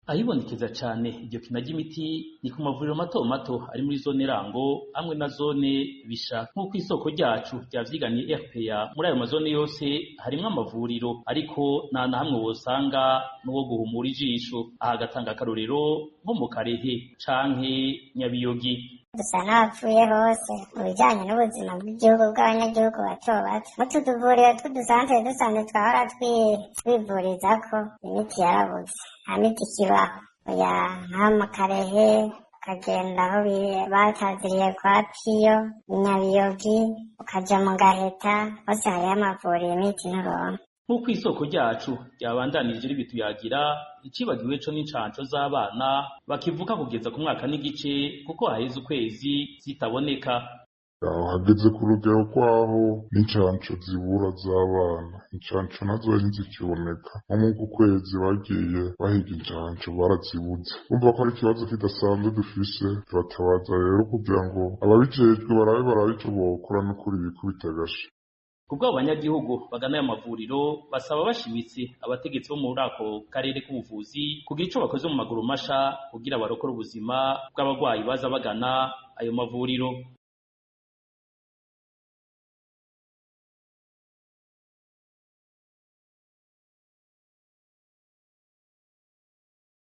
Ahibonekeza cane iryo kina ry'imiti ni ku mavuriro mato mato ari muri zone Rango hamwe na zone Bisha. Nk'uko isoko ryacu ryavyiganiye RPA, muri ayo mazone yose harimwo amavuriro, ariko nta na hamwe wosanga n'uwo guhumura ijisho. Aha agatanga akarorero nko mu Karehe canke Nyabiyogi. Dusa n'abapfuye hose mu bijyanye n'ubuzima bw'igihugu, bw'abanyagihugu bato bato. Mutu tuvuriro tw'udusantere dusanzwe twahora twivurizako, imiti yarabuze, nta miti ikibaho. Oya, nka mu Karehe ukagenda aho bataziriye kwa Piyo, Nyabiyogi, ukaja mu Gaheta, hose hariho amavuriro, imiti nturonka. Nk'uko isoko ryacu ryabandanije ribituyagira, icibagiwe co n'incanco z'abana bakivuka kugeza ku mwaka n'igice, kuko haheze ukwezi zitaboneka. Aho hageze ku rugero rwaho n'incanco zibura z'abana, incanco nazo ntizikiboneka. Nko mw'uku kwezi bagiye bahiga incanco barazibuze. Urumva ko ari ikibazo kidasanzwe dufise. Turatabaza rero kugira ngo ababijejwe barabe ico bokora, n'ukuri bikubite agashi. Kubw'abo banyagihugu bagana ayo mavuriro, basaba bashimitse abategetsi bo muri ako karere k'ubuvuzi kugira ico bakoze mu maguru masha kugira barokore ubuzima bw'abagwayi baza bagana ayo mavuriro.